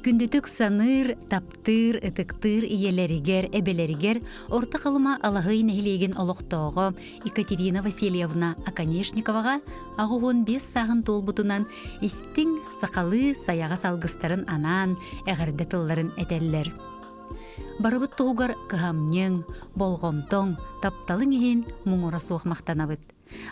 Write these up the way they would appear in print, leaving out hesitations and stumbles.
Күндүтүк саныыр, таптыыр, ытыктыыр ийэлэригэр, эбэлэригэр Орто Халыма Алаһый нэһилиэгин олохтооҕо Екатерина Васильевна Оконешниковаҕа 85 сааһын туолбутунан истиҥ сахалыы сайаҕас алгыстарын анаан эҕэрдэ тылларын этэллэр. Барыбыт туһугар кыһамньыҥ, болҕомтоҥ, тапталыҥ иһин муҥура суох махтанабыт.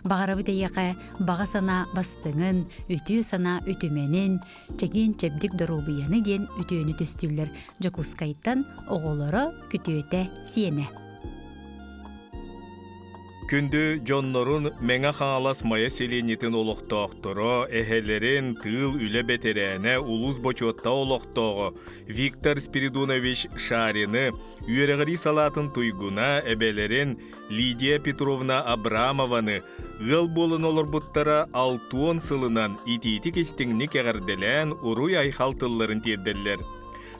Баҕарабыт эйиэхэ баҕа санаа бастыҥын, үтүө санаа үтүмэнин, чэгиэн-чэбдик доруобуйаны диэн үтүөнү түстүүллэр Дьокуускайтан оҕолоро, күтүөтэ, сиэнэ. Күндү дьоннорун Мэҥэ Хаҥалас Майа сэлиэнньэтин олохтоохторо, эһэлэрин, тыыл үлэ бэтэрээнэ, улуус бочуоттаах олохтооҕо Виктор Спиридонович Шарины, үөрэҕирии салаатын туйгуна, эбэлэрин Лидия Петровна Абрамованы ыал буолан олорбуттара 60 сылынан итиитик-истиҥник эҕэрдэлээн уруй-айхал тылларын тиэрдэллэр.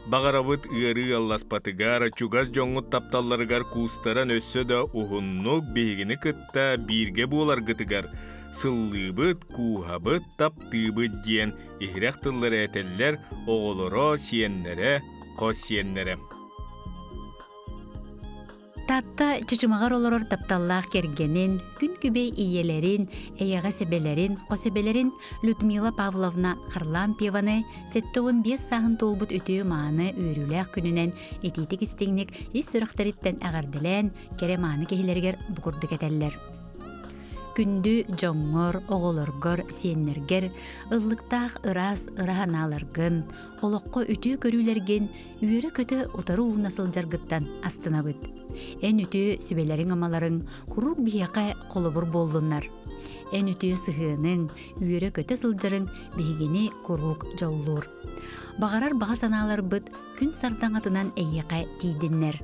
Баҕарабыт ыарыы алласпатыгар, чугас дьоҥҥут тапталларыгар куустаран өссө да уһуннук биһигини кытта бииргэ буоларгытыгар сыллыыбыт, кууһабыт, таптыыбыт диэн иһирэх тыллары этэллэр оҕолоро, сиэннэрэ, хос сиэннэрэ. Таатта Чычымаҕар олорор тапталлаах кэргэнин, күн күбэй ийэлэрин, эйэҕэс эбэлэрин, хос эбэлэрин Людмила Павловна Харлампьеваны 75 сааһын туолбут үтүө-мааны үөрүүлээх күнүнэн итиитик-истиҥник ис сүрэхтэриттэн эҕэрдэлээн, кэрэ-мааны киһилэригэр бу курдук этэллэр. Күндү дьоҥҥор, оҕолоргор, сиэннэргэр ыллыктаах ыраас ыра санааларгын, олоххо үтүө көрүүлэргин үөрэ-көтө утары ууна сылдьаргыттан астынабыт. Эн үтүө сүбэлэриҥ-амаларыҥ куруук биһиэхэ холобур буоллуннар. Эн үтүө сыһыаныҥ, үөрэ-көтө сылдьарыҥ биһигини куруук дьоллуур. Баҕарар баҕа санааларбыт күн сардаҥатынан эйиэхэ тиийдиннэр.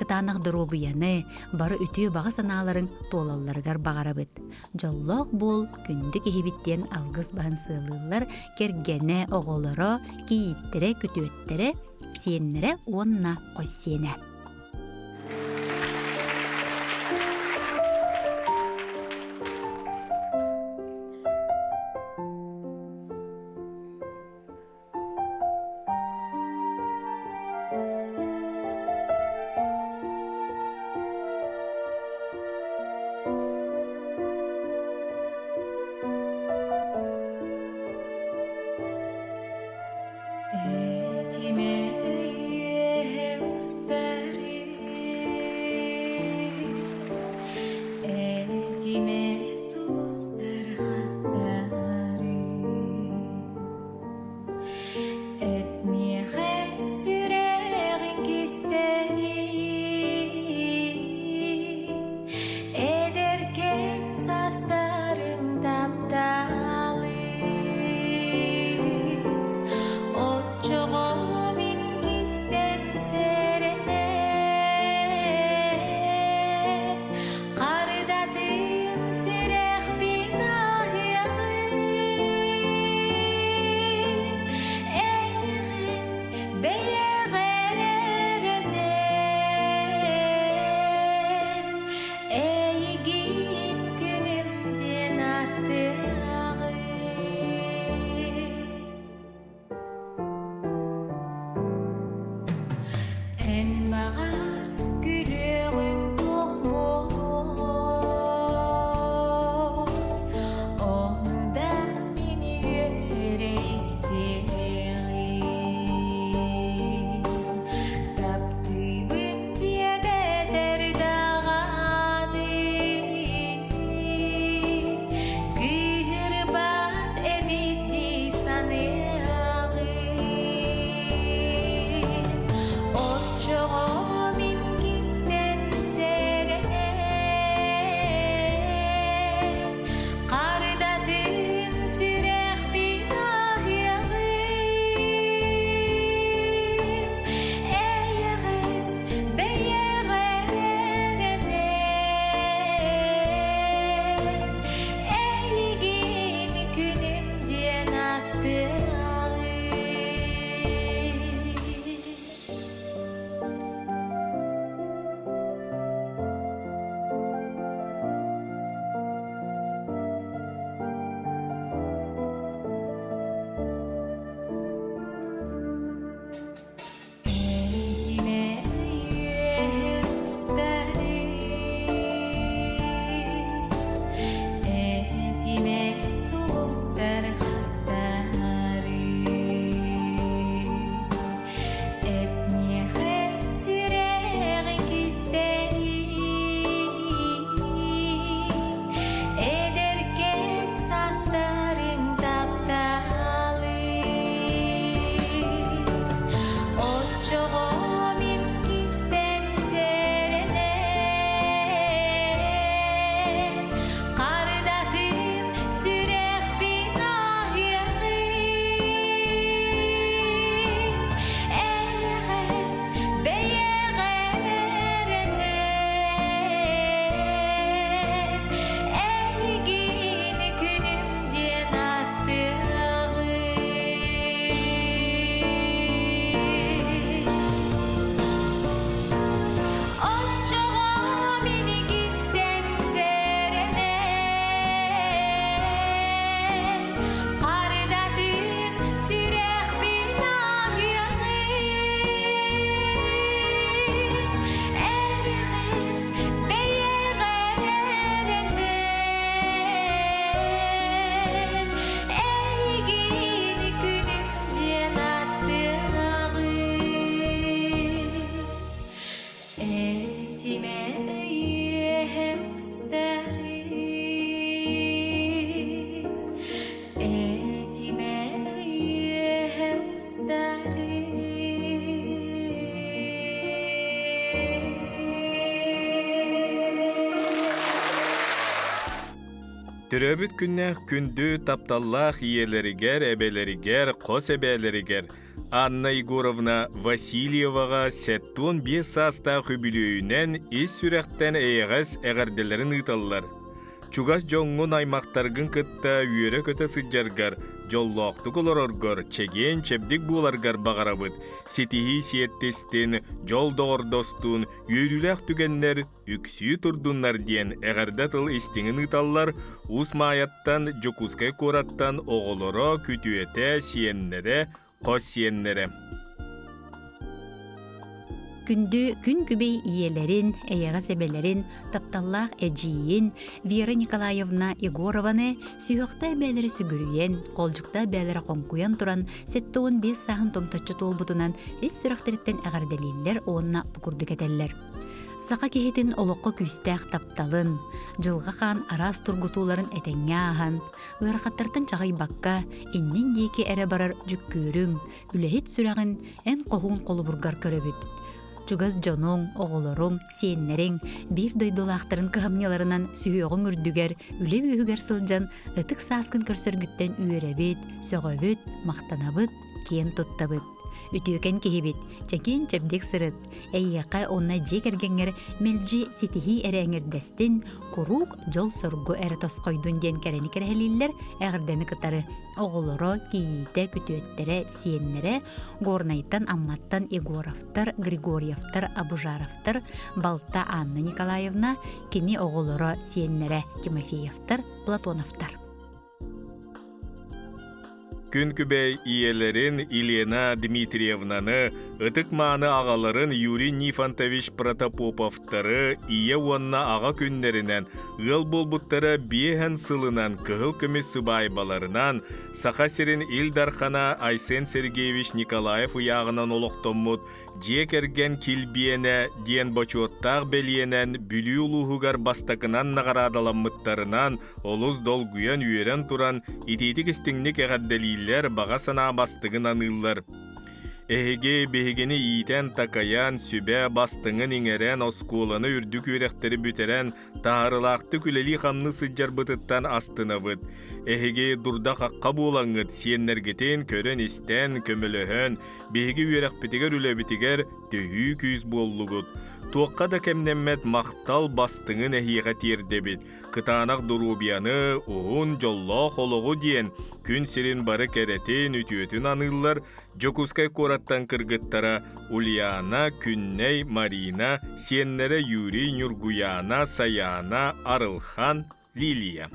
Кытаанах доруобуйаны, бары үтүө баҕа санааларыҥ туолалларыгар баҕарабыт. Дьоллоох буол, күндү киһибит диэн алгыс баһын сыалыыллар кэргэнэ, оҕолоро, кийииттэрэ, күтүөттэрэ, сиэннэрэ уонна хос сиэнэ. Этимэ ыйыэһэ устар. Төрөөбүт күннээх күндү тапталлаах ийэлэригэр, эбэлэригэр, хос эбээлэригэр Анна Егоровна Васильеваҕа 75 саастаах үбүлүөйүнэн ис сүрэхтэн эйэҕэс эҕэрдэлэрин ыыталлар. Чугас дьоҥҥун аймахтаргын кытта үөрэ-көтө сылдьаргар, дьоллоохтук олороргор, чэгиэн-чэбдик буоларгар баҕарабыт. Ситиһии сиэттистин, дьол доҕордостуун, үөрүүлээх түгэннэр үксүү турдуннар диэн эҕэрдэ тыл истиҥин ыыталлар Уус Маайаттан, Дьокуускай куораттан оҕолоро, күтүөтэ, сиэннэрэ, хос сиэннэрэ. Күндү күн күбэй ийэлэрин, эйэҕэс эбэлэрин, тапталлаах эдьиийин Вера Николаевна Егорованы сүһүөхтэй бээлэри сүгүрүйэн, холдьуктаах бээлэри хоҥкуйан туран 75 сааһын томточчу туолбутунан ис сүрэхтэриттэн эҕэрдэлииллэр уонна бу курдук этэллэр. Саха киһитин олоххо күүстээх тапталын, дьылҕа хаан араас тургутууларын этэҥҥэ ааһан, ыарахаттартан чаҕыйбакка, иннин диэки эрэ барар дьүккүөрүҥ, үлэһит сүрэҕин эн хоһуун холобургар көрөбүт. Чугас дьонуҥ, оҕолоруҥ, сиэннэриҥ биир дойдулаахтарын кыһамньыларынан сүһүөҕүҥ үрдүгэр, үлэ үөһүгэр сылдьан ытык сааскын көрсөргүттэн үөрэбит, сөҕөбүт, махтанабыт, киэн туттабыт. Үтүөкэн киһибит, чэкиин-чэбдик сырыт, эйиэхэ уонна дьиэ кэргэҥҥэр мэлдьи ситиһии эрэ эҥэрдэстин, куруук дьол-соргу эрэ тосхойдун диэн кэрэни кэрэһэлииллэр эҕэрдэни кытары оҕолоро, кийиитэ, күтүөттэрэ, сиэннэрэ Горнайтан, Амматтан Егоровтар, Григорьевтар, Абужаровтар, балта Анна Николаевна, кини оҕолоро, сиэннэрэ Тимофеевтар, Платоновтар. Күн күбэй ийэлэрин Елена Дмитриевнаны, ытык-мааны аҕаларын Юрий Нифонтович Протопоповтары ийэ уонна аҕа күннэринэн ыал буолбуттара биэһэн сылынан кыһыл көмүс сыбаайбаларынан Саха сирин Ил Дархана Айсен Сергеевич Николаев ыйааҕынан олохтоммут Дьиэ кэргэн килбиэнэ диэн бочуоттаах бэлиэнэн Бүлүү улууһугар бастакынан наҕараадаламмыттарынан олус долгуйан үөрэн туран итиитик-истиҥник эҕэрдэлииллэр, баҕа санаа бастыҥын аныыллар. Эһиги биһигини иитэн-такайан, сүбэ бастыҥын иҥэрэн, оскуоланы үрдүк үөрэхтэри бүтэрэн, таһаарыылаахтык үлэлии-хамныы сылдьарбытыттан астынабыт. Эһиги дурда-хахха буолаҥҥыт сиэннэргитин көрөн-истэн, көмөлөһөн, биһиги үөрэхпитигэр үлэбитигэр төһүү күүс буоллугут. Туохха да кэмнэммэт махтал бастыҥын эһиэхэ тиэрдэбит. Кытаанах доруобуйаны, уһун, дьоллоох олоҕу диэн күн сирин бары кэрэтин, үтүөтүн аныыллар Дьокуускай куораттан кыргыттара Ульяна, Күннэй, Марина, сиэннэрэ Юрий, Ньургуйаана, Сайаана, Арылхан, Лилия.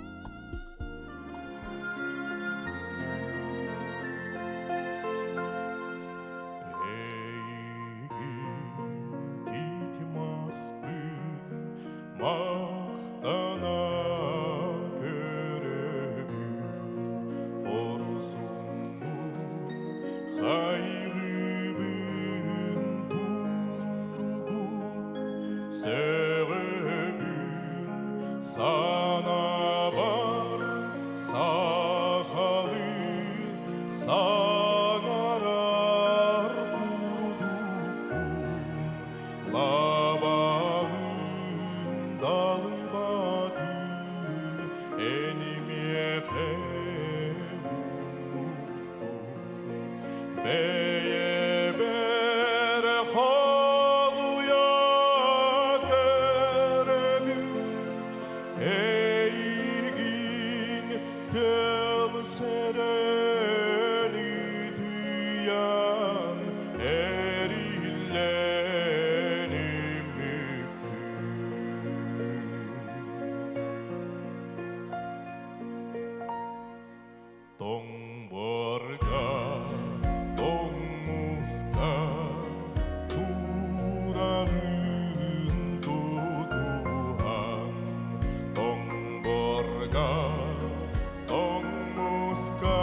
Махтана көрөбүн хорсуммун хайгыыбын туругун сөҕөбүн санаабар сахалыы саҥарар курдукпун Лабаҕын далыбаты эн миэхэ ууммуккун бэйэбэр холуйа көрөбүн эйигин тыл сэрэн ытыйан эриллэн иммиппин. Тоҥ буорга, тоҥ мууска турарын тутуһан, тоҥ буорга, тоҥ мууска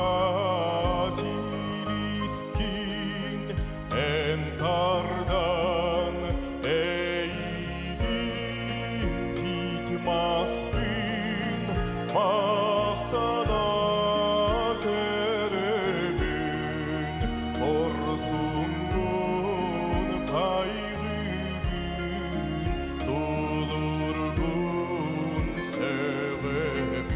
силискин эн тардан эйигин тиит маспын махтана көрөбүн хорсуҥҥун хайгыыбын тулургун сөҕөбүн.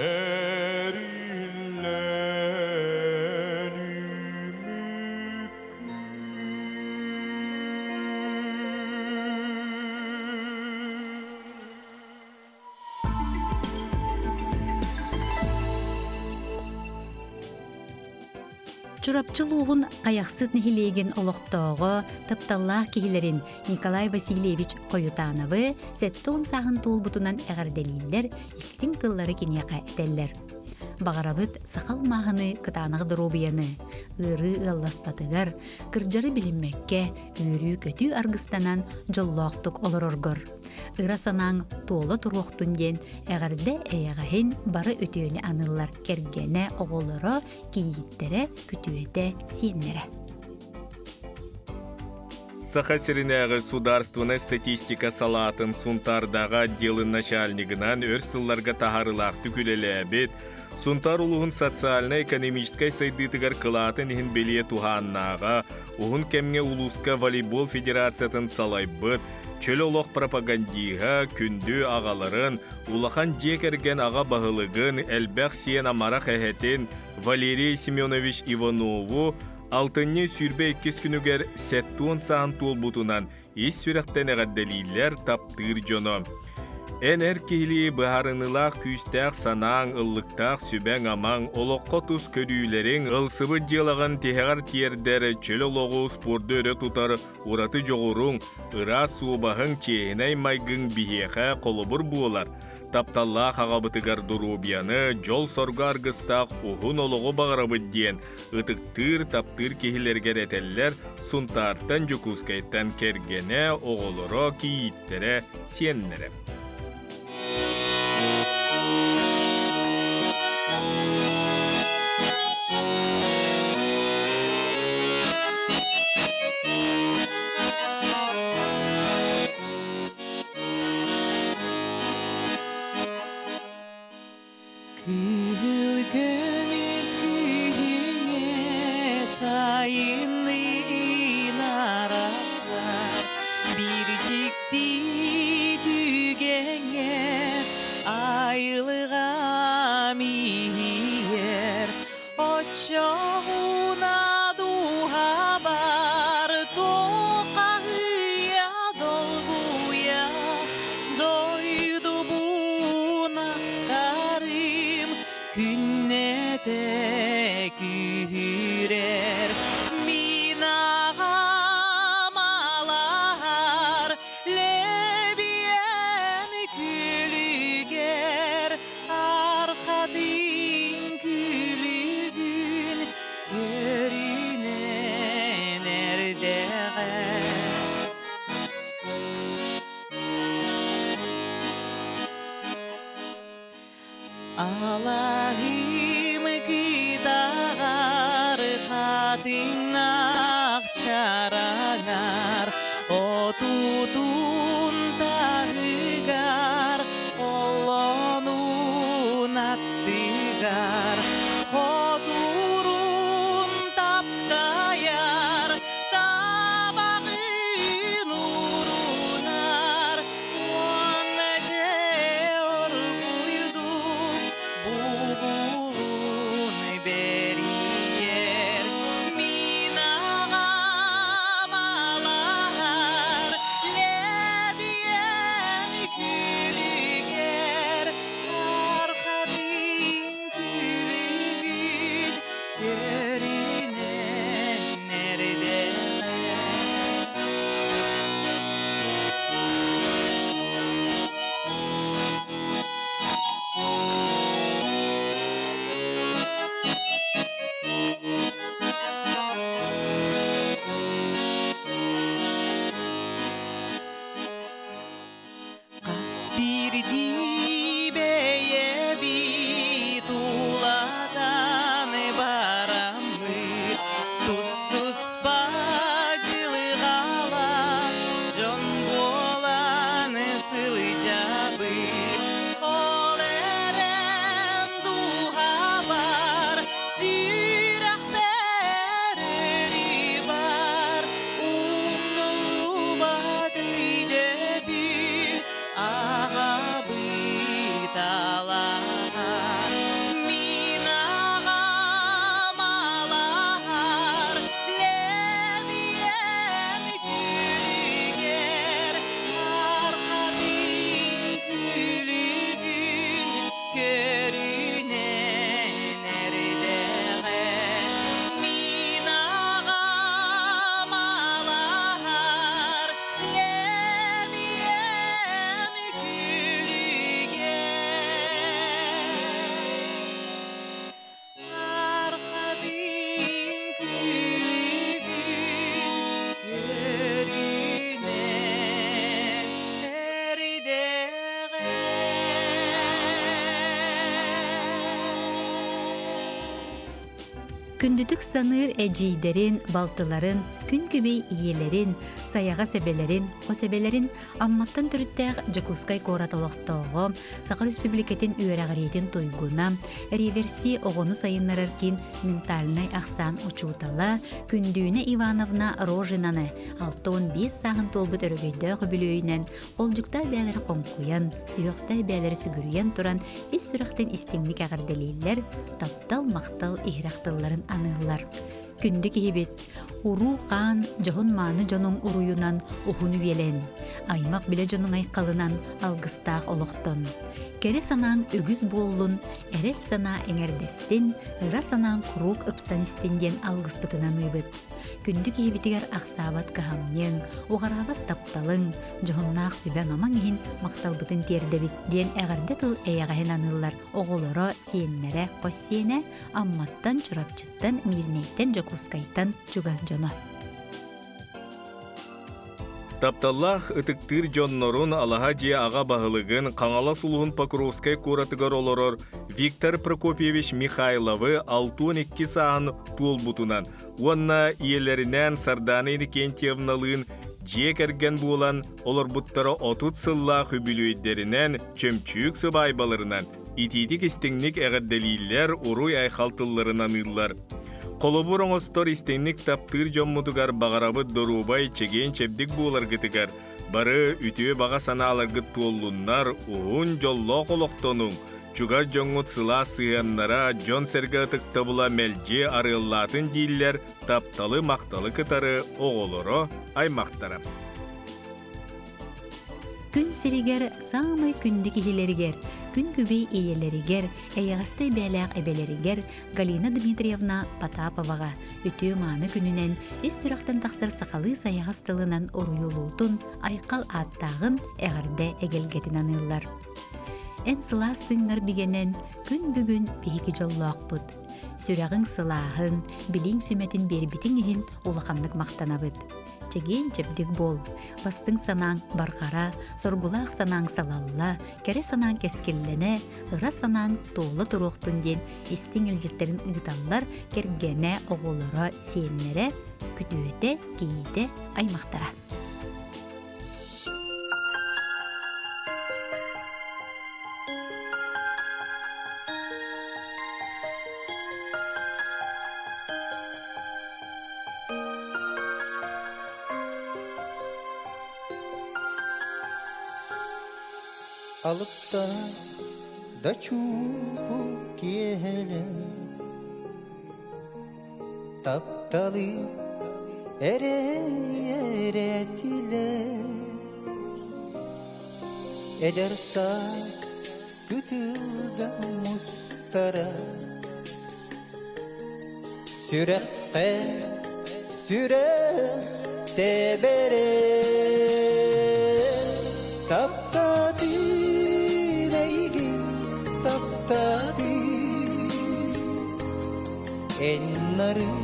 Эриллэн Чурапчы улууһун Хайахсыт нэһилиэгин олохтооҕо, тапталлаах киһилэрин Николай Васильевич Хойутановы 70 сааһын туолбутунан эҕэрдэлииллэр, истиҥ тыллары киниэхэ этэллэр. Баҕарабыт сахал мааһыны кытаанах доруобуйаны, ыарыы ыалласпатыгар, кырдьары билиммэккэ, үөрүү-көтүү аргыстанан дьоллоохтук олороргор. Ыра санааҥ туола туруохтун диэн эҕэрдэ эйэҕэһин бары үтүөнү аныыллар кэргэнэ, оҕолоро, кийииттэрэ, күтүөтэ, сиэннэрэ. Саха сиринээҕи судаарственнай статистика салаатын Сунтаардааҕы отделын начальнигынан өр сылларга таһаарыылаахтык үлэлээбит, Сунтаар улууһун социальнай-экономическай сайдыытыгар кылаатын иһин бэлиэ туһааннааҕа, уһун кэмҥэ улууска волейбол федерациятын салайбыт, чөл олох пропагандиһа, күндү аҕаларын, улахан дьиэ кэргэн аҕа баһылыгын, элбэх сиэн амарах эһэтин Валерий Семенович Иванову алтынньы 22 күнүгэр 70 саан туолбутунан ис сүрэхтэн эҕэрдэлииллэр таптыыр дьоно. Эн эр киһилии быһаарыныылаах күүстээх санааҥ, ыллыктаах сүбэҥ-амаҥ, олоххо тус көрүүлэриҥ, ылсыбыт дьыалаҕын тиһэҕэр тиэрдэр, чөл олоҕу, спорду өрө тутар ураты дьоҕуруҥ, ыраас суобаһыҥ, чиэһинэй майгыҥ биһиэхэ холобур буолар. Тапталлаах аҕабытыгар доруобуйаны, дьол-соргу аргыстаах уһун олоҕу баҕарабыт диэн ытыктыыр, таптыыр киһилэригэр этэллэр Сунтаартан, Дьокуускайтан кэргэнэ, оҕолоро, кийииттэрэ, сиэннэрэ. Кыһыл көмүс күһүҥҥэ сайынныын арахсар биир дьикти түгэҥҥэ айылҕам иһийэр Оччоҕуна дууһабар туоххаһыйа долгуйа дойдубун ахтарым күннэтэ күүһүрэр мин аҕам алаһар лэбиэм күлүгэр Архатын күлүгүн көрүнэн эрдэҕэ. Алаһым кытаҕар хатыҥнаах чараҥар отутун таһыгар оллонун аттыгар хотурун таптайар табаҕын урунар уонна дьэ оргуйдук бугулун бэрийэр мин аҕам алаһар лэбиэн күлүгэр архатын күлүгүн көрүнэн эрдэҕэ. Хас биирдии бэйэбит улаатан бараммыт тус-туспа дьылҕалаах дьон буолан сылдьабыт. Ол эрэн дууһабар сүрэхпэр өрүү бар умнуллубат өйдөбүл. Күндүтүк саныыр эдьиийдэрин, балтыларын, күн күбэй ийэлэрин, сайаҕас эбэлэрин, хос эбэлэрин Амматтан төрүттээх Дьокуускай куорат олохтооҕо, Саха Республикатын үөрэҕириитин туйгуна, реверси оҕону сайыннарар киин ментальнай ахсаан учуутала Күндүүнэ Ивановна Рожинаны 65 сааһын туолбут өрөгөйдөөх үбүлүөйүнэн Холдьуктаах бэйэлэрэ хоҥкуйан, сүһүөхтээх бэйэлэрэ сүгүрүйэн туран ис сүрэхтэн истиҥник эҕэрдэлииллэр, таптал, махтал иһирэх тылларын аныыллар. Күндү киһибит, уруу-хаан, дьоһун-мааны дьонуҥ уруйунан уһун үйэлэн, аймах билэ дьонуҥ айхалынан алгыстаах олохтон. Кэрэ санааҥ үгүс буоллун, эрэл санаа эҥэрдэстин, ыра санааҥ куруук ыпсан истин диэн алгыспытын аныыбыт. Күндү киһибитигэр ахсаабат кыһамньыҥ, уҕараабат тапталыҥ, дьоһуннаах сүбэҥ-амаҥ иһин махталбытын тиэрдэбит диэн эҕэрдэ тыл эйэҕэһин аныыллар оҕолоро, сиэннэрэ, хос сиэнэ Амматтан, Чурапчыттан, Миирнэйтэн, Дьокуускайтан чугас дьоно. Тапталлаах ытыктыыр дьоннорун алаһа дьиэ аҕа баһылыгын Хаҥалас улууһун Покровскай куоратыгар олорор Виктор Прокопьевич Михайловы 62 сааһын туолбутунан уонна ийэлэринээн Сардаана Иннокентьевналыын дьиэ кэргэн буолан олорбуттара 30 сыллаах үбүлүөйдэринэн, чөмчүүк сыбаайбаларынан итиитик-истиҥник эҕэрдэлииллэр, уруй-айхал тылларын аныыллар. Холобур оҥостор истиҥник таптыыр дьоммутугар баҕарабыт доруобай, чэгиэн-чэбдик буоларгытыгар, бары үтүө баҕа санааларгыт туоллуннар, уһун дьоллоох олохтонуҥ, чугас дьоҥҥут сылаас сыһыаннара, дьон-сэргэ ытыктабыла мэлдьи арыаллаатын дииллэр тапталы-махталы кытары оҕолоро, аймахтара. Күн сиригэр саамай күндү киһилэригэр, күн күбэй ийэлэригэр, эйэҕэстэй бэйэлээх эбэлэригэр Галина Дмитриевна Потаповаҕа үтүө-мааны күнүнэн ис сүрэхтэн тахсар сахалыы сайаҕас тылынан уруйулуутун, айхал ааттааҕын эҕэрдэ эгэлгэтин аныыллар. Эн сылаас тыыҥҥар бигэнэн күн бүгүн биһиги дьоллоохпут. Сүрэҕиҥ сылааһын, билиҥ сүмэтин биэрбитиҥ иһин улаханнык махтанабыт. Чэгиэн-чэбдик буол, бастыҥ санааҥ барҕара, соргулаах санааҥ салалла, кэрэ санааҥ кэскиллэнэ, ыра санааҥ туола туруохтун диэн истиҥ илдьиттэрин ыыталлар кэргэнэ, оҕолоро, сиэннэрэ, күтүөтэ, кийиитэ, аймахтара. Алыпта да чуумпу киэһэлэр Тапталы эрэ эрэтилэр Эдэр саас кытылга мустара Сүрэххэ сүрэх тэбэрэ Таптаатын эйигин таптаатын Эн нарын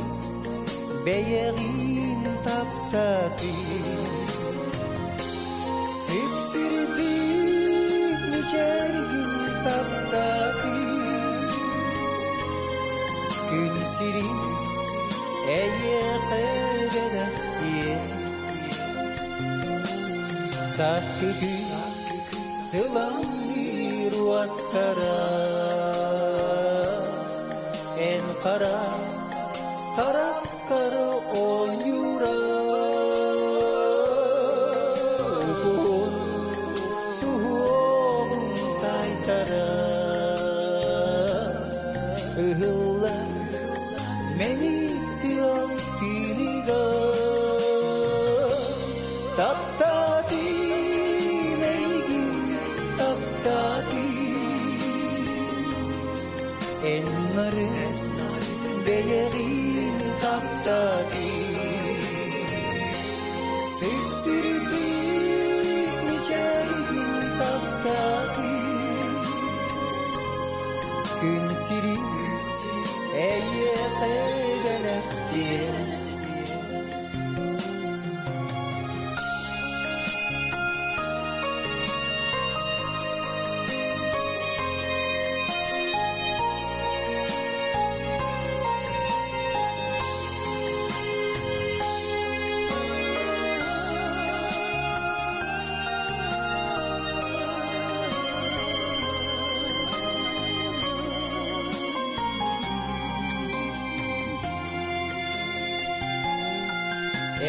бэйэҕин таптаатын Сипсирдик мичээргин таптаатын Күн сирин эйиэхэ бэлэхтиэ Сааскы күн сыламныыр уоттара Эн хара харахтары оонньуура Суһуоҕун таайтара Ыһыллар мэник тыал тыыныгар Таптаатым эйигин, таптаатым Эн нарын бэйэҕин таптаатым Сипсирдик мичээргин таптаатым Күн сирин эйиэхэ бэлэхтиэ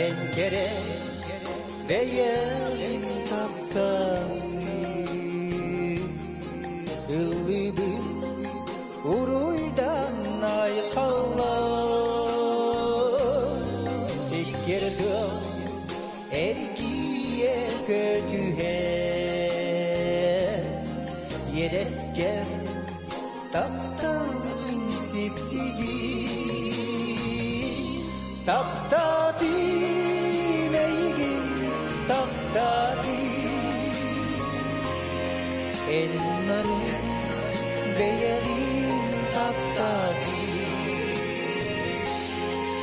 Эн кэрэ бэйэҕин тапталыы Ыллыыбын уруйдан айхаллаа Сиккиэр тыал эргийэ көтүһэр Иэдэскэр тапталгын сипсигий Таптаатым эйигин, таптаатым Эн нарын бэйэҕин таптаатым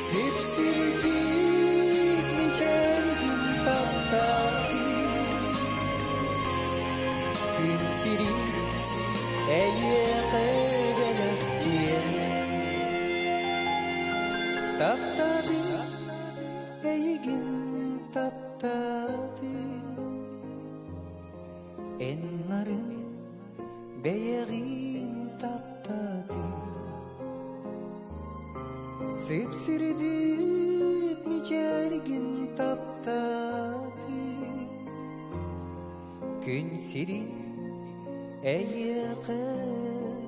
Сипсирбит мичээргин таптаатым Күн сирин эйиэхэ бэлэхтиэм Таптаатым эйигин таптаатым Эн нарын бэйэҕин таптаатым Сипсирдик мичээргин таптаатым Күн сирин эйиэхэ.